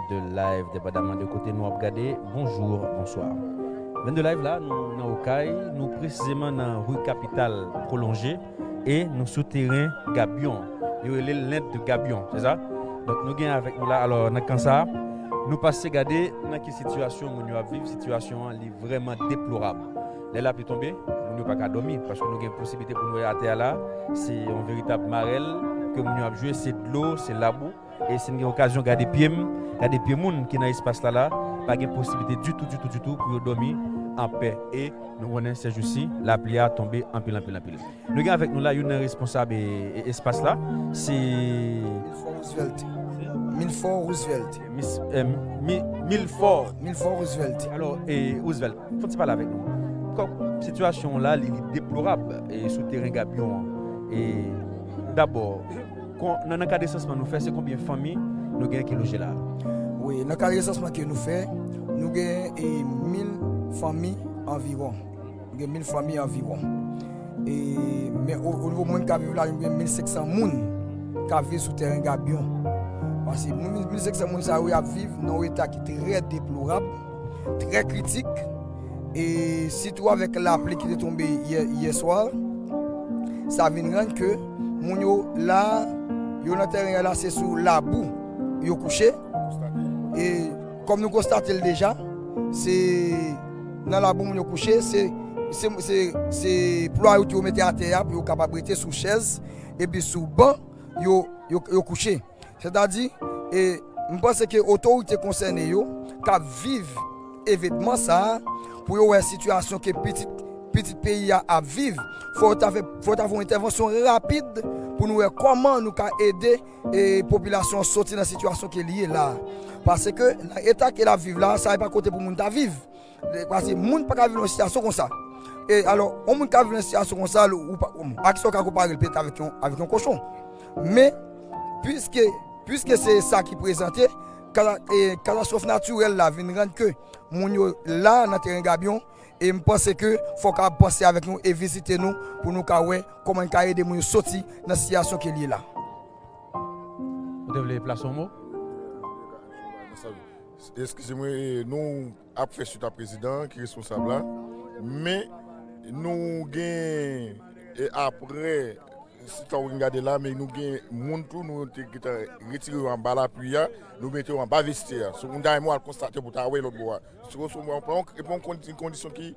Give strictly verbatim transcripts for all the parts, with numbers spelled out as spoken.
Vennde Live, depandaman de kote nou ap gade, bonjou, bonswa. Vennde Live la, nou nan Okay, nou presizeman nan ri Kapital Pwolonje e nou sou teren Gabyon. Yo rele l Lent de Gabyon, se sa? Donk, nou gen avèk nou la, alò, nan kan sa a, nou pase gade nan ki sitiyasyon moun yo ap viv. Sitiyasyon an, li vrèman deplorab. Lè lapli tonbe, moun yo pa ka dòmi, paske nou gen posiblite pou nou wè atè a la, se yon veritab marèl ke moun yo ap jwe, se dlo, se labou. E si n gen okazyon gade pye m, gade pye moun ki nan espas la la, pa gen posiblite ditou, ditou, ditou pou yo dòmi anpè. E nou konnen sèjousi, lapli a tonbe anpil, anpil, anpil. Nou gen avèk nou la youn nan responsab e, e espas la, se Milfò Roosevelt. Milfò Roosevelt. Mis, e, Mi, Milfò. Milfò Roosevelt. Alò, e, Roosevelt, fò ti pale avèk nou. Kòm sitiyasyon la, li, li deplorab, e, sou teren Gabyon an. E, dabò, kon, nan, nan ka resansman nou fè, se konbyen fanmi nou gen ki loje la? Wi, nan ka resansman ke nou fè, nou gen, e, mil fanmi anviwon. Nou gen mil fanmi anviwon. E, men o, o nivo moun k ap viv la, nou gen mil senk san moun k ap viv sou teren Gabyon. Paske moun, mil senk san moun sa yo, y ap viv nan yon eta ki trè deplorab, trè kritik. E sitou avèk lapli ki te tonbe yè, yè swa, sa vin rann ke moun yo la, yo nan teren an la, se sou labou yo kouche. E kòm nou konstate l deja, se nan labou moun yo kouche, se, se, se, se plwayout yo mete atè a pou yo kapab rete sou chèz, epi sou ban yo, yo, yo kouche. Sètadi, e, m panse ke otorite konsène yo k ap viv evènman sa a, pou yo wè sitiyasyon ke pitit, pitit peyi a ap viv, fò yo ta fè, fò yo ta fè yon entèvansyon rapid pou nou wè kòman nou ka ede, e, popilasyon an soti nan sitiyasyon ke li ye la. Paske nan eta ke l ap viv la, sa e pa kote pou moun ta viv. Paske moun pa ka viv nan sitiyasyon konsa. E alò, yon moun ka viv nan sitiyasyon konsa, ou pa, a kisa w ka konpare l petèt avèk yon, avèk yon kochon? Men, piske, piske se sa ki prezante, kata-, e, katastwòf natirèl la vin rann ke moun yo la nan teren Gabyon, e m panse ke fòk ap panse avèk nou e vizite nou pou nou ka wè kòman n ka ede moun yo soti nan sitiyasyon ke l ye la. Ou te vle plase yon mo? Eskize mwen, e, nou ap fè swit a prezidan ki responsab la, men nou gen, e, apre, si ta w gade la, men nou gen moun tou, nou te gentan retire yo anba lapli a, nou mete yo anba vestyè a. So, m ta renmen w al konstate pou w ta wè lòt bò a. So, so, bon, pa yon, e pa yon kondi-, kondisyon ki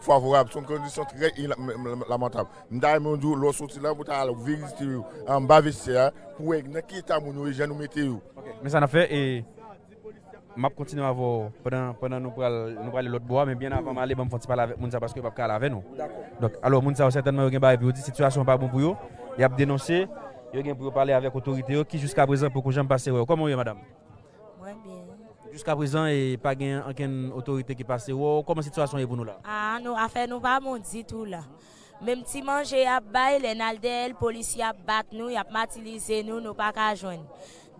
favorab, se yon kondisyon trè ila-, m-, m-, lamantab. M ta renmen w di w, lè w soti la, pou w ta al vizite yo anba vestyè a, pou w wè nan ki eta moun yo ye, jan nou mete yo. Ok, men sa n ap fè, e m ap kontinye avè w pandan, pandan nou pral, nou prale lòt bò a, men byen avan m ale, ban m fè yon ti pale avèk moun sa, paske yo p ap ka ale avè nou. Dakò. Donk, alò, moun sa yo, sètènman, yo gen bagay pou yo di, sitiyasyon an pa bon pou yo, y ap denonse, yo gen pou yo pale avèk otorite yo, ki jiskaprezan poko janm pase wè yo. Kòman w ye, madanm? Mwen byen. Jiskaprezan, e pa gen ankenn otorite ki pase wè w. Kòman sitiyasyon ye pou nou la? A, nou, afè nou pa bon ditou la. Menm ti manje y ap bay, lè n al dèyè l, polisye ap bat nou, y ap matilize nou, nou pa ka jwenn.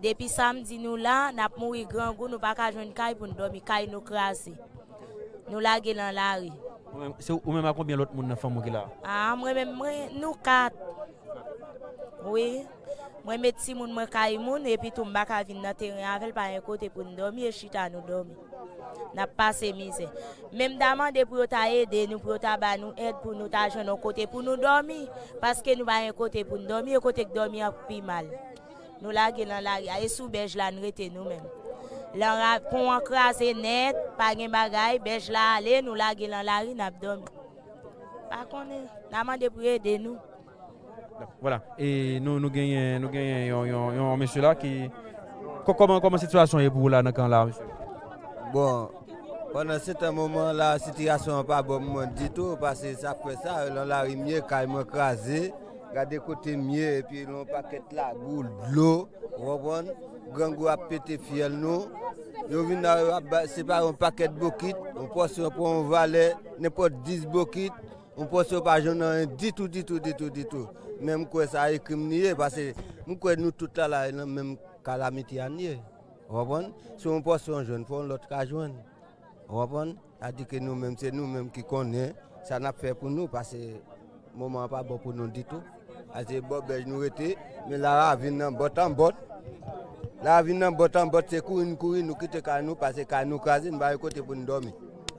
Depi samdi nou la, n ap mouri grangou, nou pa ka jwenn kay pou n dòmi, kay nou kraze. Nou lage nan lari. Ou menm, se ou menm ak konbyen lòt moun nan fanmi w ki la? A, mwen menm, mwen, nou kat. Wi. Mwen met timoun mwen kay moun, epi tou m pa ka vin nan teren avè l, pa gen kote pou n dòmi, e chita nou dòmi. N ap pase mizè. Men m ta mande pou yo ta ede nou, pou yo ta ba nou èd, pou nou ta jwenn yon kote pou nou dòmi, paske nou pa gen kote pou n dòmi, e kote k dòmi an pi mal. Nou lage nan lari a, e sou bèj la n rete nou menm. Lan ra-, pon an kraze nèt, pa gen bagay, bèj la ale, nou lage nan lari, n ap dòmi. Pa konnen, n a mande pou yo ede nou. Vwala. E nou, nou genyen, nou genyen yon, yon, yon mesye la ki, kò-, kòman, kòman sitiyasyon ye pou ou la nan kan la, mesye? Bon, pandan se tan moman la, sitiyasyon an pa bon pou mwen ditou, paske sa k fè sa, lan lari m ye, kay mwen kraze, gade kote m ye, epi lan pakèt labou, dlo, ou konprann? Grangou ap pete fyèl nou. Yo vin la, yo ap ba-, separe yon pakèt bokit, yon pòsyon pran yon valè, nenpòt dis bokit, yon pòsyon pa jwenn anyen ditou, ditou, ditou, ditou. Men m kwè sa e krim li ye, paske m kwè nou tout la, la, nan menm kalamite a n ye. Ou konprann? Si yon pòsyon jwenn, fò yon lòt ka jwenn. Ou konprann? Sa di ke nou menm, se nou menm ki konnen sa n ap fè pou nou, paske moman an pa bon pou nou ditou. Paske bò bèj nou rete, men la ravin nan bòt an bòt. Lavi nan bòt an bòt, se kouri n kouri, nou kite kay nou, pase kay nou kraze, n pa gen kote pou n dòmi.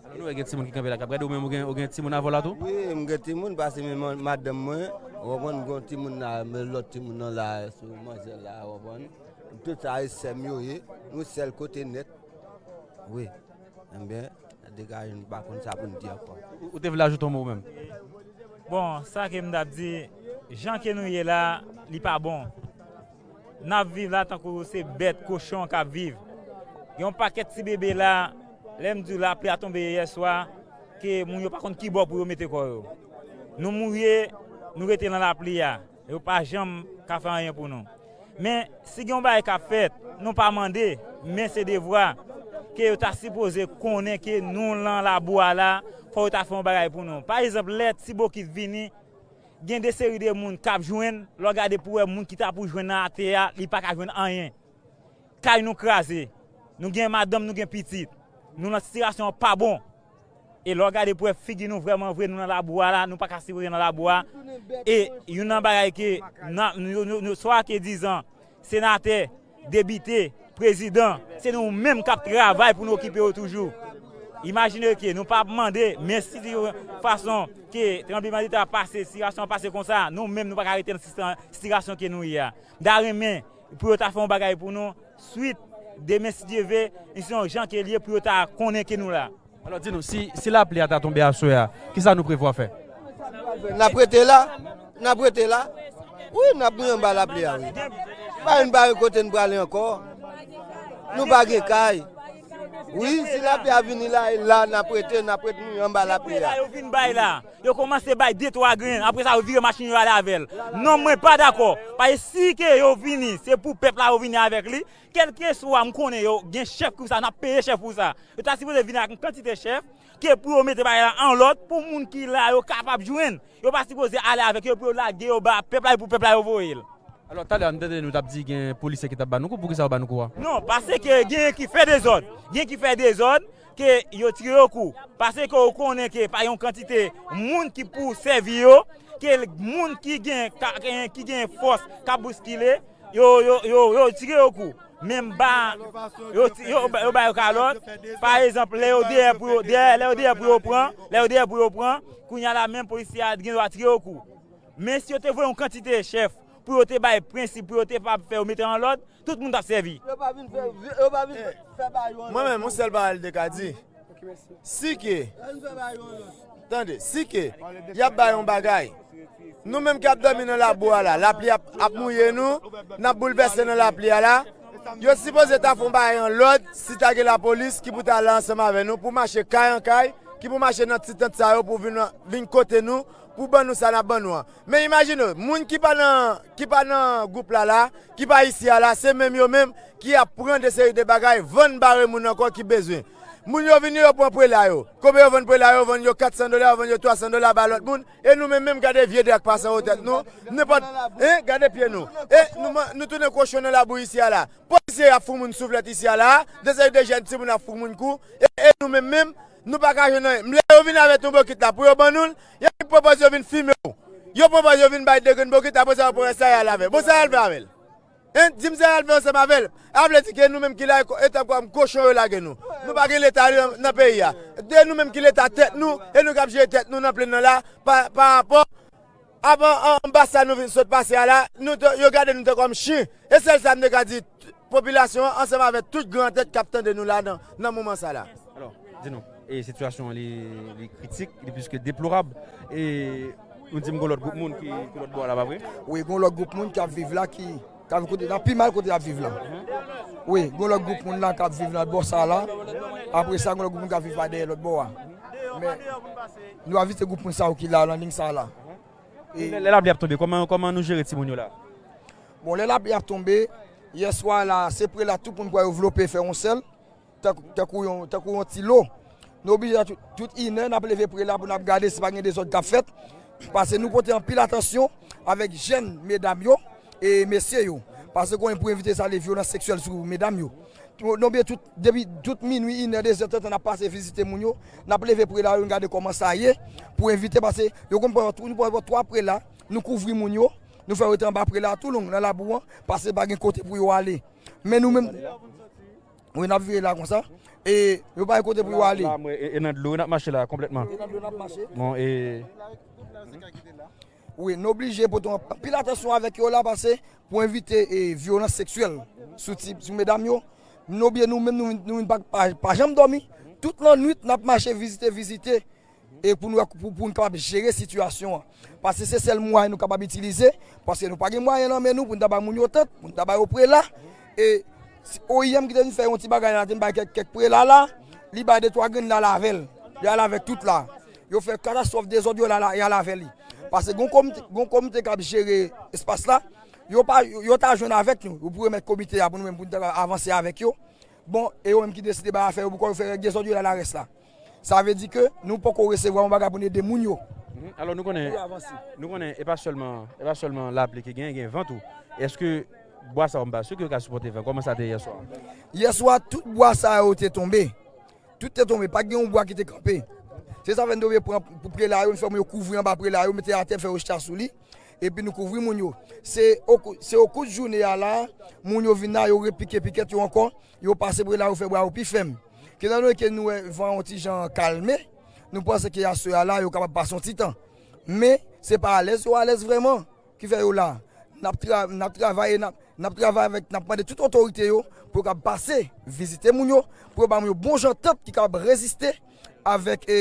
Alò, nou wè gen timoun ki kanpe la k ap gade, ou menm ou gen, ou gen timoun avè w la tou? Wi, m gen timoun, pase men madanm mwen, ou konprann, m gen yon timoun la, men lòt timoun nan la, sou manzè la, ou konprann. Tout sa, e sè m yo ye, nou sèl kote nèt. Wi. Ebyen, degaje n pa konn sa pou n di ankò. Ou te vle ajoute yon mo ou menm? Bon, sa ke m t ap di, jan ke nou ye la, li pa bon. N ap viv la tankou se bèt, kochon k ap viv. Gen yon pakèt ti bebe la, lè m di w lapli a tonbe yè swa, ke moun yo pa konn ki bò pou yo mete kò yo. Nou mouye, nou rete nan lapli a. Yo pa janm ka fè anyen pou nou. Men, si gen yon bagay k ap fèt, nou pa mande, men se devwa ke yo ta sipoze konnen ke nou lan labou a la, fò yo ta fè yon bagay pou nou. Pa egzanp, lè ti bokit vini, gen de seri de moun k ap jwenn, lè w gade pou wè moun ki ta pou jwenn nan atè a, li pa ka jwenn anyen. Kay nou kraze. Nou gen madanm, nou gen pitit. Nou nan sitiyasyon pa bon. E lè w gade pou wè figi nou vrèman vre, nou nan labou a la, nou pa ka sipoze nan labou a. E youn nan bagay ke, swa ke dizan, senatè, depite, prezidan, se nou menm k ap travay pou nou okipe yo toujou. Imajine ke nou pa ap mande, men si yon fason ke tranblemanntè a pase, sitiyasyon an pase konsa, nou menm nou pa ka rete nan sitiyasyon ke nou ye a. M ta renmen pou yo ta fè yon bagay pou nou, swit, demen si Dye ve, se yon jan ke l ye pou yo ta konnen ke nou la. Alò di nou, si, si lapli a ta tonbe aswè a, kisa nou prevwa fè? N ap rete la, n ap rete la. Wi, n ap mouye anba lapli a, wi. Pa gen, pa gen kote n prale ankò. Nou pa gen kay. Wi, si lapli a vini la, e la n ap rete, n ap rete mouye anba lapli a. Yo vin bay la. Yo kòmanse bay de twa grenn, apre sa yo vire machin yo ale avè l. Non, mwen pa dakò. Paske si ke yo vini, se pou pèp la yo vini avèk li. Kèlkeswa, m konnen yo gen chèf pou sa, n ap peye chèf pou sa. Yo ta sipoze vini ak yon kantite chèf, ke pou yo mete bagay la an lòd, pou moun ki la yo kapab jwenn. Yo pa sipoze ale avèk yo, pou yo lage yo ba pèp la, e pou pèp la yo voye l. Alò, talè a, m tande nou t ap di gen polisye ki t ap ba nou kou, poukisa yo ba nou kou a? Non, paske gen ki fè dezòd. Gen ki fè dezòd, ke yo tire yo kou. Paske yo konnen ke pa gen yon kantite moun ki pou sèvi yo, ke moun ki gen, ka- ki gen fòs k ap bouskile, yo, yo, yo, yo tire yo kou. Menm ba, yo, ti- yo, yo ba yo kalòt. Pa egzanp, lè yo dèyè pou yo, dèyè, lè yo dèyè pou yo pran, lè yo dèyè pou yo pran, kounye a la menm polisye a gen dwa tire yo kou. Men si yo te voye yon kantite chèf pou yo te bay prensip, pou yo te pa fè yo mete an lòd, tout moun t ap sèvi. Yo pa vin fè, yo pa vin fè, fè bagay yo an lòd. Mwen menm, yon sèl bagay li te ka di. Si ke, tande, si ke y ap bay yon bagay, nou menm k ap dòmi nan labou a la, lapli ap, ap mouye nou, n ap boulvèse nan lapli a la, yo sipoze ta fè yon bagay an lòd, si ta gen lapolis ki pou ta la ansanm avè nou, pou mache kay an kay, ki pou mache nan ti tant sa yo, pou vin, vin kote nou, pou ban nou sa n ap ban nou an. Men imajine w, moun ki pa nan, ki pa nan gwoup la la, ki pa isi a la, se menm yo menm ki ap pran de seri de bagay, vann bare moun ankò ki bezwen. Moun yo vini, yo pran prela yo. Konbyen yo vann prela yo? Yo vann yo kat san dola, yo vann yo twa san dola ba lòt moun. E nou menm menm, gade vye dra k pase anwo tèt nou. Nenpòt, en, gade pye nou. E nou, nou tounen kochon nan labou isi a la. Polisye ap fout moun souflèt isi a la. De seri de jèn timoun ap fout moun kou. E, e nou menm menm, nou pa ka jwenn anyen. Lè yo vin avèk yon bokit la pou yo ban nou l, y ap pwopoze yo vin fimen w. Yo pwopoze yo vin bay de grenn bokit, apre sa yo pran sa y al avè l. Bon, sa y al fè avè l? Hein? Di m sa y al fè ansanm avè l. A vle di ke nou menm ki la, e tankou kochon yo lage nou. Nou pa gen leta nan, nan peyi a. E nou menm ki leta tèt nou, e nou k ap jere tèt nou nan plenn nan la, pa, pa rapò Avan anba sa nou vin sot pase a la, nou te, yo gade nou te kòm chen. E sèl sa m te ka di, popilasyon an ansanm avèk tout gran tèt k ap tande nou la nan, nan moman sa la. Alò, di nou, e sitiyasyon an li, li kritik, li plis ke deplorab. E nou di m gon lòt gwoup moun ki, ki lòt bò a la, pa vre? Wi, gon lòt gwoup moun k ap viv la ki, k ap viv kote, nan pi mal kote y ap viv la. Wi, gon lòt gwoup moun la k ap viv nan bò sa la. Apre sa, gon lòt gwoup moun k ap viv pa dèyè lòt bò a. Men, nou ap vizite gwoup moun sa yo ki la, nan liy sa la. Lè, lè lapli ap tonbe, kòman, kòman nou jere timoun yo la? Bon, lè lapli ap tonbe, yèswa la, se prela tout moun pral yo vlope fè yon sèl, tank-, tankou yon, tankou yon ti lo. Nou oblije tout, tout inè, n ap leve prela pou n ap gade si pa gen dezòd k ap fèt. Paske nou pote anpil atansyon avèk jèn medam yo e mesye yo. Paske konnen pou evite sa, ale vyolans seksyèl sou medam yo. Nou, nou byen tout, depi tout minwi, inè, dezè, tantan n ap pase vizite moun yo, n ap leve prela yo, n gade kòman sa ye, pou evite, paske yo konn pran, nou pran twa prela, nou kouvri moun yo, nou fè yo rete anba prela toulong nan labou an, paske pa gen kote pou yo ale. Men nou menm, wi, n ap vire la konsa. E yo pa gen kote pou yo ale. E nan dlo, n ap mache la konplètman. E nan dlo n ap mache. Bon, e. Wi, n oblije pote anpil atansyon avèk yo la, pase pou evite e, vyolans seksyèl sou ti, sou medam yo. Nou byen nou menm, nou, nou vin pa, pa, pa janm dòmi. Tout lannwit, n ap mache vizite, vizite. E pou nou, pou, pou nou kapab jere sitiyasyon an. Paske se sèl mwayen nou kapab itilize. Paske nou pa gen mwayen nan men nou pou nou ta ba moun yo tant, pou nou ta ba yo prela. E si O I M ki te vin fè yon ti bagay la, te vin bay kèk, kèk prela la, li bay de twa grenn la, l ale avè l. Li ale avèk tout la. Yo fè katastwòf, dezòd, yo la, y ale avè li. Paske gon komite, gon komite k ap jere espas la, yo pa, yo ta jwenn avèk nou, yo pou remèt komite a pou nou menm pou nou ta avanse avèk yo. Bon, e yo menm ki deside bay afè yo pou kò yo, fè règ dezòd yo la, larès la. Sa vle di ke nou poko resevwa yon bagay pou n ede moun yo. Mhm. Alò nou konnen, Pou yo avanse. Nou konnen e pa sèlman, e pa sèlman lapli ki gen, gen van tou. Èske bwa sa yo, m pa si ke yo ka sipòte van? Kòman sa te yè swa? Yè swa, tout bwa sa yo te tonbe. Tout te tonbe, pa t gen yon bwa ki te kanpe. Se sa fè n te oblije pran pou prela yo, n fè moun yo kouvri anba prela yo, mete atè, fè yon chita sou li. Epi nou kouvri moun yo. Se okou, se okou jounen a la, moun yo vin la, yo repike pikèt yo ankò, yo pase prela yo, fè bwa yo pi fèm. Etandone ke nou wè van yon ti jan kalme, nou panse ke aswè a la, yo kapab pase yon ti tan. Men, se pa alèz yo alèz vrèman ki fè yo la. N ap tra, n ap travay, n ap, n ap travay avèk, n ap mande tout otorite yo pou yo kab pase, vizite moun yo, pou yo ba moun yo bon jan tant ki kab reziste avèk, e,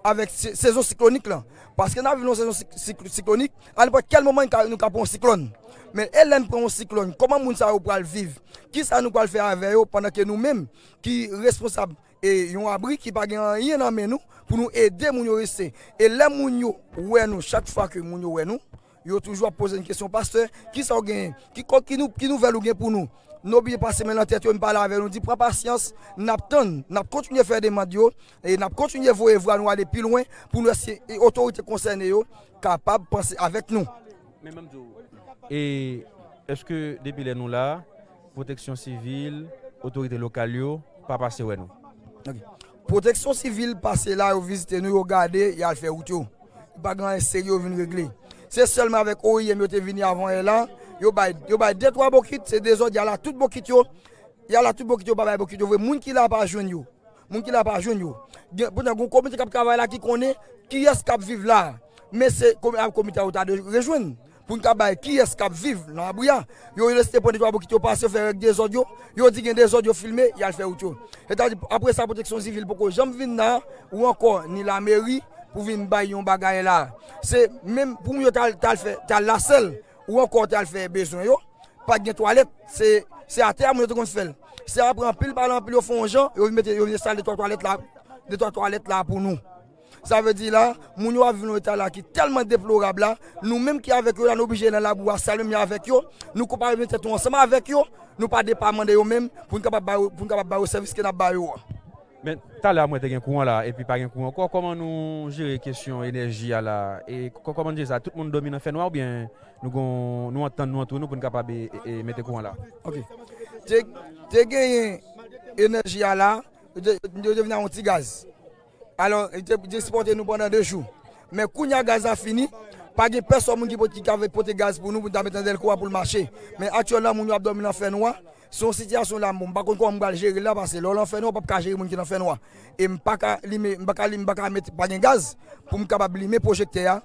avèk se- sezon siklonik lan. Paske n ap viv nan sezon sik- sik- siklonik, a nenpòt kèl moman nou ka, nou ka pran yon siklòn. Men e lè n pran yon siklòn, kòman moun sa yo pral viv? Kisa nou pral fè avè yo pandan ke nou menm ki responsab e yon abri ki pa gen anyen nan men nou pou nou ede moun yo reste? E lè moun yo wè nou, chak fwa ke moun yo wè nou, yo toujou ap poze n kesyon, pastè, kisa w genyen? Ki, kò- ki, nou, ki nouvèl ou gen pou nou? Nou oblije pase men nan tèt yo, m pale avè nou, di pran pasyans, n ap tann, n ap kontinye fè demann yo, e n ap kontinye voye vwa nou ale pi lwen pou nou wè si e otorite konsène yo kapab panse avèk nou. Men ban m di w, e èske depi lè nou la, pwoteksyon sivil, otorite lokal yo pa pase wè nou? Ok. Pwoteksyon sivil pase la, yo vizite nou, yo gade, y al fè wout yo. Pa gen anyen serye yo vin regle. Se sèlman avèk O I M yo te vini avan yè la, yo bay, yo bay de twa bokit, se dezòd, y al a tout bokit yo, y al a tout bokit yo, pa bay bokit yo vre. Moun ki la pa jwenn yo. Moun ki la pa jwenn yo. Gen, poutan, gen yon komite k ap travay la ki konnen kiyès k ap viv la. Men se komi- a- komite a yo ta dwe rejwenn. Pou n ka bay kiyès k ap viv nan abri a. Yo reste pran de twa bokit yo pase, yo fè règ dezòd yo. Yo di gen dezòd, yo filme, y al fè wout yo. Sètadi, apre sa, pwoteksyon sivil poko janm vin la, ou ankò, ni lameri, pou vin bay yon bagay la. Se menm pou moun yo t al, t al fè, t al lasèl, ou ankò t al fè bezwen yo. Pa t gen twalèt, se, se atè a moun yo te konn fè l. Se apre anpil pale anpil, yo fè yon jan, yo vin mete, yo vin enstale de twa twalèt la, de twa twalèt la pou nou. Sa vle di la, moun yo ap viv nan eta la ki tèlman deplorab la, nou menm ki avèk yo la, nou oblije nan labou a, sal menm avèk yo, nou konpare tèt nou ansanm avèk yo, nou pa depa mande yo menm pou n kapab ba yo, pou n kapab ba yo sèvis ke n ap ba yo a. Men talè a mwen te gen kouran la, epi pa gen kouran ankò, kòman nou jere kesyon enèji a la? E kò- kòman nou jere sa? Tout moun dòmi nan fènwa oubyen nou gon, nou antann nou antre nou pou n kapab e, e, e mete kouran la? Ok. Te, te genyen enèji a la, yo te, yo te vin a yon ti gaz. Alò, li te, li te sipòte nou pandan de jou. Men kounye a gaz la fini, pa gen pèsòn moun ki pot- ki ka pote gaz pou nou, pou nou ta mete nan dèlko a pou l mache. Men aktyèlman, moun yo ap dòmi nan fènwa. Se yon sitiyasyon la, bon, m pa konn kòman m pral jere l la, paske lè w nan fènwa, w p ap ka jere moun ki nan fènwa. E m pa ka limen, m pa ka limen, m pa ka mete, pa gen gaz pou m kapab limen pwojektè a,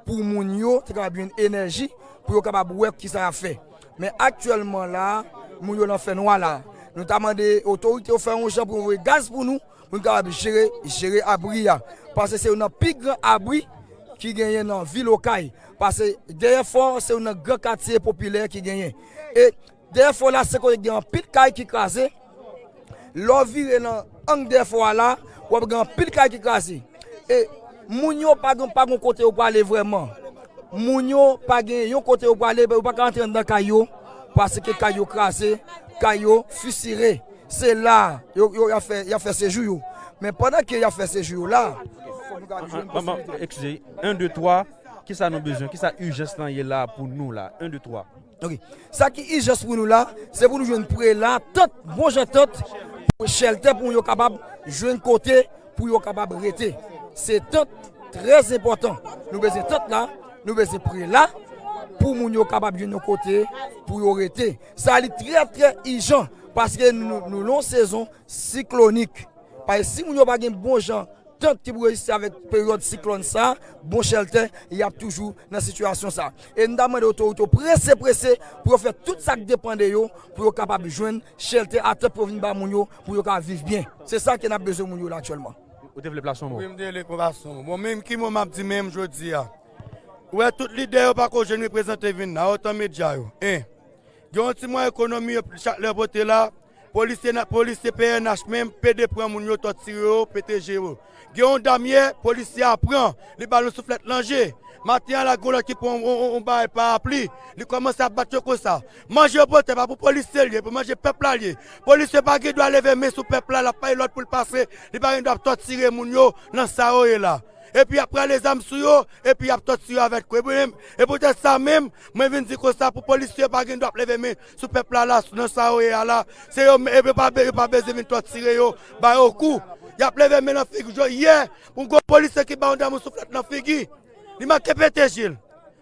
pou moun yo te kapab jwenn enèji, pou yo kapab wè kisa y ap fè. Men aktyèlman la, moun yo nan fènwa la. Nou ta mande otorite yo fè yon jan pou yo voye gaz pou nou, pou n kapab jere, jere abri a. Paske se youn nan pi gran abri ki genyen nan vil Okay. Paske dèyè fò, se youn nan gran katye popilè ki genyen. E dèyè fò la, se kote gen anpil kay ki kraze. Lè w vire nan ang dèyè fò a la, w ap gen anpil kay ki kraze. E moun yo pa gen, pa gen kote yo prale vrèman. Moun yo pa gen yon kote yo prale, yo pa ka antre anndan kay yo, paske kay yo kraze, kay yo fisire. Se la yo, yo, y ap fè, y ap fè sejou yo. Men pandan ke y ap fè sejou yo la, fò nou ka jwenn posibilite. Eskize, en, de, twa, kisa nou bezwen? Kisa ijans lan ye la pou nou la? En, de, twa. Ok. Sa ki ijans pou nou la, se pou nou jwenn prela, tant, bon jan tant, pou chèltè pou yo kapab jwenn kote pou yo kapab rete. Se tant trè enpòtan. Nou bezwen tant la, nou bezwen prela, pou moun yo kapab jwenn yon kote pou yo rete. Sa li trè, trè ijan, paske nou, nou nan yon sezon siklonik. Paske si moun yo pa gen bon jan tant ki pou reziste avèk peryòd siklòn sa, bon chèltè, y ap toujou nan sitiyasyon sa. E m ta mande otorite yo prese, prese pou yo fè tout sa k depann de yo pou yo kapab jwenn chèltè a tant pou yo vin ba moun yo pou yo ka viv byen. Se sa ke n ap bezwen moun yo la aktyèlman. Ou te vle plase yon mo? Wi, m te vle plase yon mo. Bon, menm ki mo m ap di menm jodi a? Ou wè, tout lidè yo pako jwenn reprezante vin la, otan medya yo. En. Gen yon ti mwayen ekonomi yo chak lè pote la, polisye, polisye P N H menm, pede pran moun yo, tòtire yo, pete je yo. Gen yon dam yè, polisye a pran, li ba l yon souflèt nan je. Maten an la, gen yon lòt ki pran yon, yon, yon bagay parapli, li kòmanse ap bat yo konsa. Manje yo pote, pa pou polisye l ye, pou manje pèp la l ye. Polisye pa gen dwa leve men sou pèp la, l ap bay lòd pou l pase, li pa gen dwa ap tòtire moun yo nan sa yo ye la. Epi y ap prale zam sou yo, epi y ap tòtire yo avèk kwe. Epi menm, e poutèt sa menm, mwen vin di konsa pou polisye yo pa gen dwa ap leve men sou pèp la, la, nan sa yo ye a la. Se yo, e yo pa, yo pa bezwen vin tòtire yo, ba yo kou. Y ap leve men nan figi yo. Yè, yon gwo polisye ki ba yon dam yon souflèt nan figi. Li manke pete je l.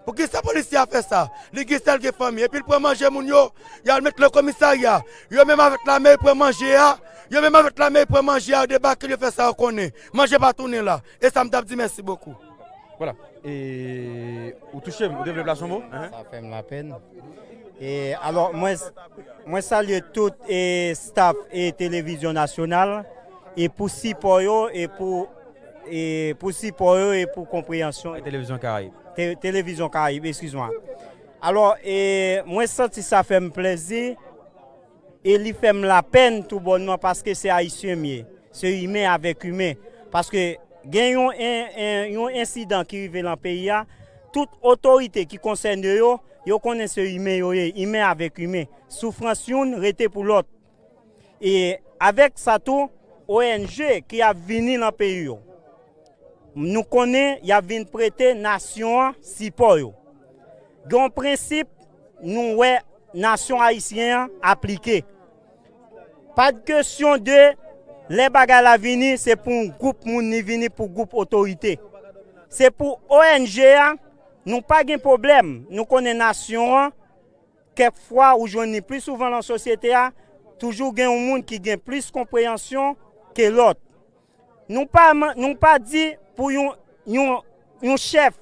Poukisa polisye a fè sa? Li gen sèl gen fanmi. Epi l pran manje moun yo, y al met nan komisarya. Yo menm avèk lame, yo pran manje a. Yo menm avèk lame, yo pran manje a, yo debake l, yo fè sa yo konnen. Manje pa tounen la. E sa m t ap di, mèsi bokou. Vwala. E ou touche m, ou te vle plase yon mo? Sa fè m lapenn. E alò, mwen, mwen salye tout e staff e televizyon nasyonal e pou sipò yo e pou, e pou sipò yo e pou konpreyansyon. E Televizyon Karayib. Te-, Televizyon Karayib, eskiz mwa. Alò, e mwen santi sa fè m plezi e li fè m lapenn toubònman paske se Ayisyen m ye. Se imen avèk imen. Paske gen yon, en, en, yon ensidan ki rive nan peyi a, tout otorite ki konsène yo, yo konnen se imen yo ye, imen avèk imen. Soufrans youn rete pou lòt. E avèk sa tou, O N G ki ap vini nan peyi yo. Nou konnen y ap vin prete nasyon an sipò yo. Gen yon prensip nou wè nasyon ayisyen an aplike. Pa t kesyon de lè bagay la vini, se pou yon gwoup moun li vini pou gwoup otorite. Se pou O N G a, nou pa gen pwoblèm. Nou konnen nasyon an, kèk fwa ou jwenn li pli souvan nan sosyete a, toujou gen yon moun ki gen plis konpreyansyon ke lòt. Nou pa, nou pa di pou yon, yon, yon chèf.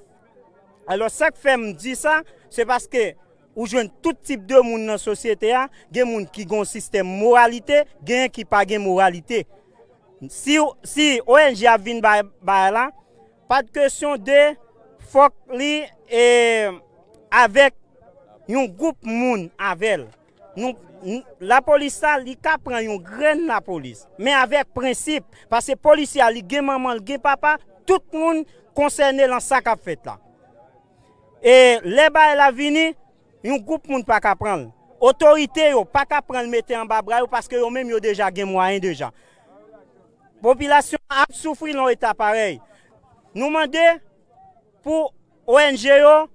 Alò, sa k fè m di sa, se paske ou jwenn tout tip de moun nan sosyete a, gen moun ki gen yon sistèm moralite, genyen ki pa gen moralite. Si, si O N G ap vin bay, bay la, pa t kesyon de fòk li, e, avèk yon gwoup moun avè l. Nou, n-, lapolis la, li ka pran yon grenn lapolis, men avèk prensip, paske polisye a, li gen manman, li gen papa, tout moun konsène lan sa k ap fèt la. E lè bagay la vini, yon gwoup moun pa ka pran l. Otorite yo pa ka pran l mete anba bra yo paske yo menm yo deja gen mwayen deja. Popilasyon an ap soufri lan eta parèy. Nou mande pou O N G yo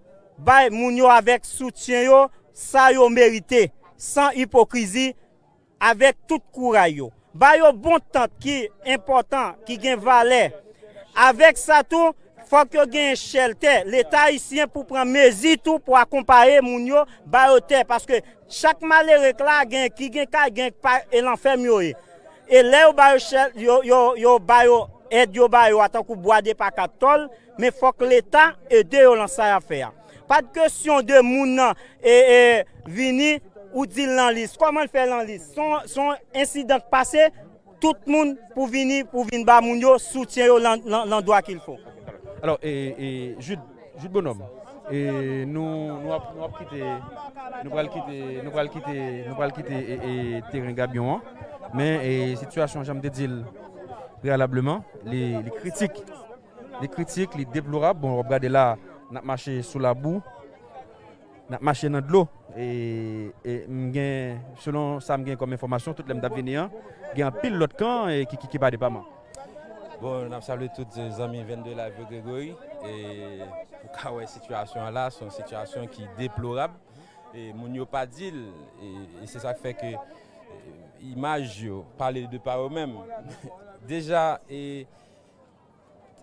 bay moun yo avèk soutyen yo sa yo merite, san ipokrizi, avèk tout kouray yo. Ba yo bon tant ki enpòtan, ki gen valè. Avèk sa tou, fòk yo genyen chèltè. Leta ayisyen pou pran mezi tou pou akonpaye moun yo, ba yo tè. Paske chak malere k la, gen ki gen kay, gen k pa, e lan fèm yo ye. E lè yo ba yo chèl, yo, yo, yo ba yo èd yo ba yo a tankou bwa de pa kat tòl, men fòk Leta ede yo lan sa y ap fè a. Pa t kesyon de moun nan, e, e, vini, ou di l lan lis. Kòman l fè lan lis? Se yon, se yon ensidan k pase, tout moun pou vini, pou vin ba moun yo soutyen yo lan, lan, landwa qu'il faut. Alò, e, e, Jude, Jude Bonhomme, e, nou, nou ap, nou ap kite, nou pral kite, nou pral kite, nou pral kite, e, e, teren Gabyon an. Men, e, sitiyasyon, jan m te di l preyalableman, li, li kritik. Li kritik, li deplorab. Bon, w ap gade la, n ap mache sou labou, n ap mache nan dlo. E, e m gen, selon sa m gen kòm enfòmasyon, tout lè m t ap vini an, gen anpil lòt kan, e, ki, ki, ki pa depaman. Bon, n ap salye tout, e, zanmi Vennde Live yo, Gregory. E pou ka wè sitiyasyon an la, se yon sitiyasyon ki deplorab. E moun yo pa di l, e, e se sa k fè ke, e, imaj yo pale de pa yo menm. Deja, e,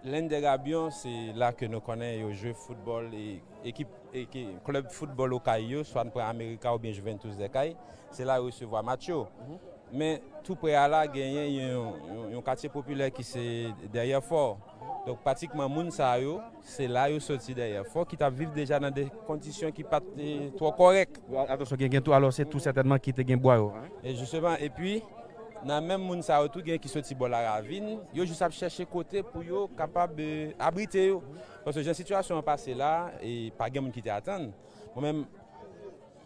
Lendè Gabyon, se la ke nou konnen yo jwe foutbòl, e ekip, e ke, klèb foutbòl Okay yo, swa n pran América oubyen Juventus des Cayes, se la yo resevwa match yo. Men tou prè a la, genyen yon, yon, yon katye popilè ki se Dèyè Fò. Donk, pratikman, moun sa yo, se la yo soti Dèyè Fò, ki t ap viv deja nan de kondisyon ki pa t, eh, twò kòrèk. Atansyon, gen, gen tou, alò, se tou sètènman ki te gen bwa yo. E jisteman, epi, nan menm moun sa yo tou, gen ki soti bò Laravin, yo jis ap chèche kote pou yo kapab, eh, abrite yo. Paske jan sitiyasyon an pase la, e pa gen moun ki te atann. Mwen menm,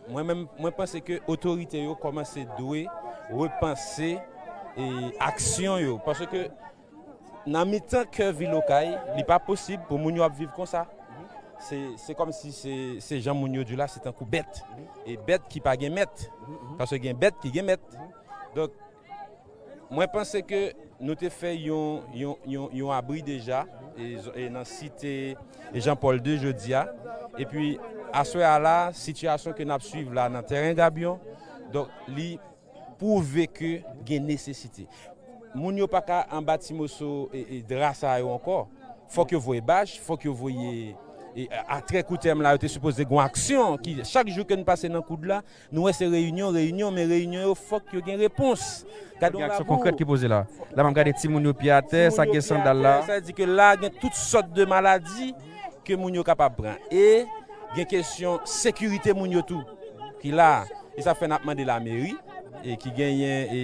mwen menm, mwen panse ke otorite yo kòmanse dwe repanse, e, aksyon yo. Paske nan mitan kè vil Okay, li pa posib pou moun yo ap viv konsa. Se, se kòmsi se, se jan moun yo di la, se tankou bèt. E bèt ki pa gen mèt. Paske gen bèt ki gen mèt. Donk, mwen panse ke nou te fè yon, yon, yon, yon abri deja, e, e nan site Jean Paul deux jodi a. Epi, aswè a la, sitiyasyon ke n ap swiv la nan tèren Gabyon, donk, li pwouve ke gen nesesite. Moun yo pa ka anba ti moso, e, e, dra sa yo ankò. Fòk yo voye bach, fòk yo voye, e, a, a trè kou tèm la, yo te sipoze gon aksyon ki, chak jou ke n pase nan koud la, nou wè se reyinyon, reyinyon, men reyinyon yo, fòk yo gen repons. Gade yon aksyon konkrèt ki poze la. La, m ap gade timoun yo pye atè, sa gen sandal la. Sa vle di ke la, gen tout sòt de maladi ke moun yo kapab pran. E gen kesyon sekirite moun yo tou ki la. E sa fè n ap mande lameri, e ki genyen, e,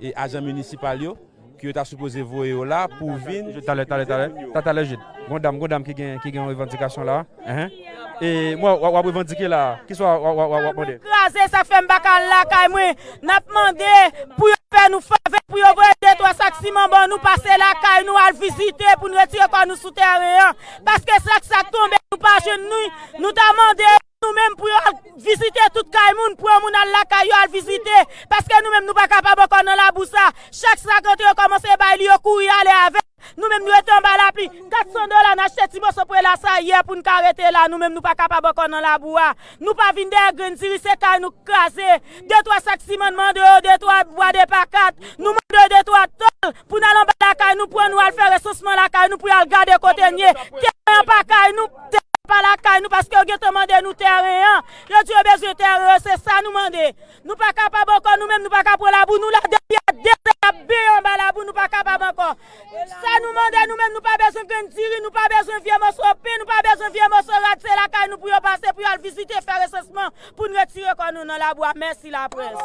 e ajan minisipal yo, ke yo ta sipoze voye yo la pou vin. Talè, talè, talè, ta-, talè, Jid. Gon dam, gon dam ki gen, ki gen yon revandikasyon la. Enhen. E mwen, w ap, w ap revandike la. Kisa w ap, w ap, w ap, w ap mande? Kraze, sa fè m pa ka al lakay mwen. N ap mande pou yo fè nou favè, pou yo voye de twa sak siman ban nou, pase lakay nou, al vizite, pou n retire kò nou sou tèren an. Paske sak sa k tonbe, nou pa jwenn nou, nou ta mande nou menm pou yo al vizite tout kay moun, pou yon moun al lakay yo al vizite, paske nou menm nou pa kapab ankò nan labou sa. Chak sa k rantre yo kòmanse bay li, yo kouri ale avè l. Nou menm nou rete anba lapli. Kat san dola n achte ti moso prela sa yè pou n ka rete la. Nou menm nou pa kapab ankò nan labou a. Nou pa vin dèyè grenn diri, se kay nou k kraze. De twa sak siman n mande yo, de twa bwa de pa kat. Nou mande yo de twa tòl pou n al anba lakay nou, pran nou al fè resansman lakay nou, pou y al gade kote n ye. Tèren an pa kay nou, tèren an pa lakay nou, paske yo gentan mande nou tèren an. Yo di yo bezwen tèren yo, se sa nou mande. Nou pa kapab ankò, nou menm nou pa ka pran labou, nou la depi a de zè n ap benyen anba labou, nou pa kapab ankò. Sa nou mande, nou menm nou pa bezwen grenn diri, nou pa bezwen vye moso pen, nou pa bezwen vye moso rad, se lakay nou pou yo pase, pou y al vizite, fè resansman, pou n retire kò nou nan labou a. Mèsi laprès.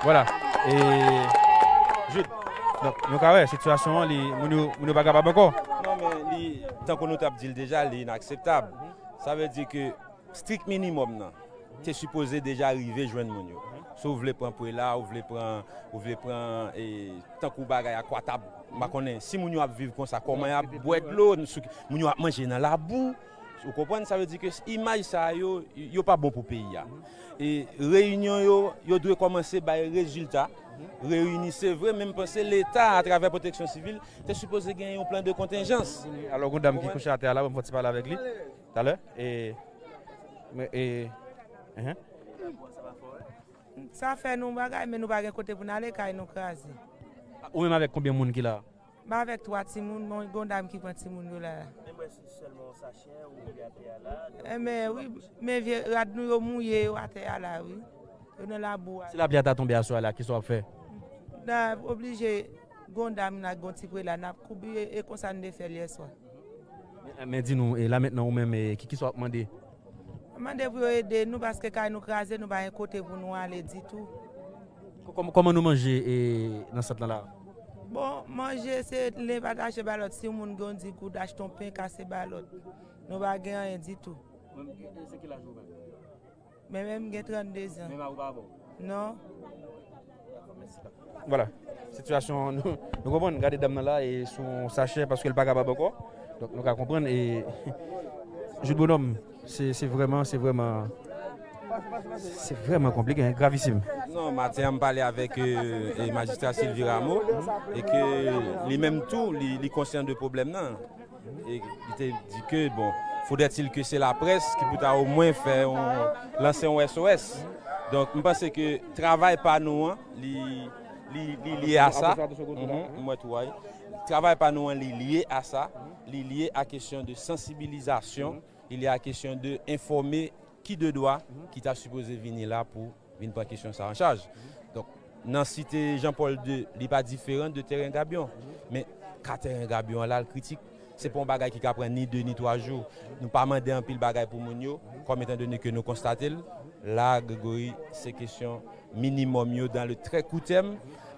Vwala. E, Jude, donk, nou ka wè, sitiyasyon an, li, moun yo, moun yo pa kapab ankò. Non, men li, tankou nou t ap di l deja, li inakseptab. Sa vle di ke strik minimòm nan te sipoze deja rive jwenn moun yo. Si w vle pran prela, ou vle pran, ou vle pran, e, tankou bagay akwatab, m pa konnen, si moun yo ap viv konsa, kòman y ap bwè dlo, sou ki, moun yo ap manje nan labou, ou konprann, sa vle di ke imaj sa yo, yo pa bon pou peyi a. E reyinyon yo, yo dwe kòmanse bay rezilta, reyini, se vre, men m panse Leta, atravè Pwoteksyon Sivil, te sipoze gen yon plan de kontenjans. Alò, gon dam ki kouche atè a la, ban m fè yon ti pale avèk li, talè, e, men, e, enhen. Sa fè nou bagay, men nou pa gen kote pou n ale, kay nou kraze. Ou menm avèk konbyen moun ki la? M avèk twa timoun, bon, gon dam ki pran timoun yo la. Men mwen se sèlman yon sachè ou mete atè a la. Enben, wi, men vye rad nou yo mouye yo atè a la, wi. Yo nan labou a. Si lapli a ta tonbe aswè a la, kisa w ap fè? N a oblije, gon dam nan, gon ti prela, n ap kouri e, e konsa n te fè l yèswa. Men, men di nou, e la mentnan ou menm, e ki, kisa w ap mande? Mande pou yo ede nou, paske kay nou kraze, nou pa gen kote pou nou ale ditou. Kò-, kòman, kòman nou manje, e, nan sant lan la? Bon, manje se len pa t achte ba lòt. Si yon moun gen yon di goud, achte yon pen kase ba lòt. Nou pa gen anyen ditou. Ou menm, e, se ki laj ou menm? Men menm gen trannde zan. Menm a ou pa bon? Non. Vwala. Sitiyasyon, nou, nou konprann, gade dam nan la, e sou yon sachè, paske l pa kapab ankò. Donk, nou ka konprann, e, Jude Bonhomme, se, se vrèman, se vrèman, se vrèman konplike, hein, gravisim. Non, maten an, m pale avèk, e, e, majistra Sylvie Rameau, e ke li menm tou, li, li konsyan de pwoblèm nan. E li te di ke, bon, faudrait-il que se laprès ki pou ta omwen fè yon, lanse yon S O S. Donk, m panse ke travay pa nou an, li, li, li lye a sa. Mhm, m wè tou, wi. Travay pa nou an, li lye a sa, li lye a kesyon de sansibilizasyon, li lye a kesyon de enfòme ki de dwa ki ta sipoze vini la pou vin pran kesyon sa an chaj. Donk, nan site Jean Paul de, li pa diferan de tèren Gabyon. Men ka tèren Gabyon an la, l kritik. Se pa yon bagay ki ka pran ni de ni twa jou. Nou pa mande anpil bagay pou moun yo, kòm etan done ke nou konstate l. La, Gregory, se kesyon minimòm yo dans le très court terme.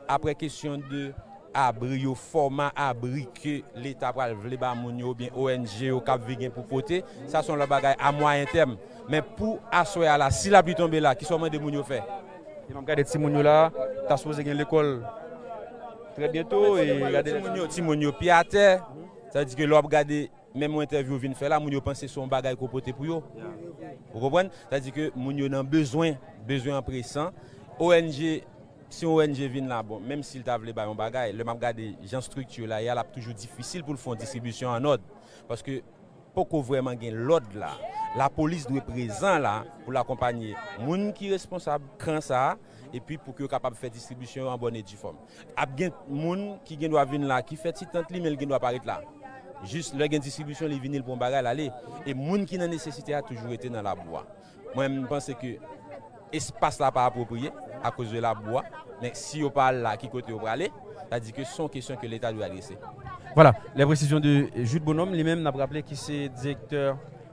Apre kesyon de abri yo, fòma abri ke Leta pral vle ba moun yo oubyen O N G yo k ap vin gen pou pote, sa se yon lòt bagay a mwayen tèm. Men pou aswè a la, si lapli tonbe la, kisa w mande moun yo fè? E m ap gade timoun yo la, ta sipoze gen lekòl trè byento. E gade timoun yo, timoun yo pye atè. Sa vle di ke lè w ap gade menm yon entèvyou w vin fè la, moun yo panse se yon bagay ke w pote pou yo. Ou konprann? Sa vle di ke moun yo nan bezwen, bezwen an presan. O N G, si yon O N G vin la, bon, menm si l ta vle bay yon bagay, lè m ap gade jan estrikti la ye a, l ap toujou difisil pou l fè yon distribisyon an òd. Paske poko vrèman gen lòd la. Lapolis dwe prezan la pou l akonpanye moun ki responsab kan sa a, epi pou ke yo kapab fè distribisyon yo an bòn e di fòm. Ap gen moun ki gen dwa vin la, ki fè ti tant li, men l gen dwa pa ret la. Jis lè gen distribisyon, li vini, l pran bagay, l ale. E moun ki nan nesesite a toujou rete nan labou a. Mwen, m panse ke espas la pa apwopriye akoz de labou a. Men si yo pa al la, ki kote yo prale? Sa di ke se yon kesyon ke Leta dwe adrese. Vwala, les précisions de Jude Bonhomme, li menm, n ap raple ki se direktè,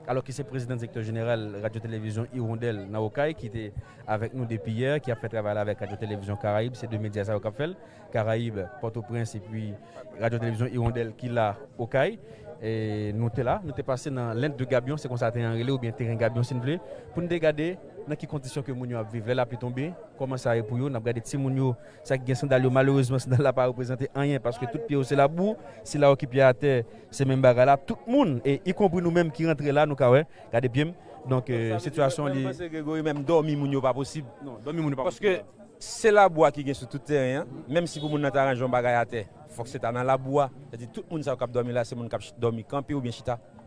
alò ki se prezidan direktè jeneral Radyo Televizyon Hirondelle nan Okay, ki te avèk nou depi yè, ki ap fè travay la avèk Radyo Televizyon Karayib, se de medya sa yo k ap fè l, Karayib, Pòtoprens, epi Radyo Televizyon Hirondelle ki la Okay. E nou te la, nou te pase nan Lent de Gabyon, se konsa teren an rele, oubyen teren Gabyon si n vle, pou n te gade nan ki kondisyon ke moun yo ap viv. Lè lapli tonbe, kòman sa ye pou yo? N ap gade timoun yo, sa ki gen sandal yo, malerezman, sandal la pa reprezante anyen, paske tout pye yo se labou, sila yo ki pye atè, se menm bagay la. Tout moun, e ikonpri nou menm ki rantre la, nou ka wè, gade pye m. Donk, e, sitiyasyon li. Mwen panse Gregory, menm dòmi moun yo pa posib. Non, dòmi moun yo pa posib. Paske se labou a ki gen sou tout teren an, menm si pou moun nan ta ranje yon bagay atè, fòk se ta nan labou a. Sa di tout moun sa yo k ap dòmi la, se moun k ap ch-, dòmi kanpe oubyen chita.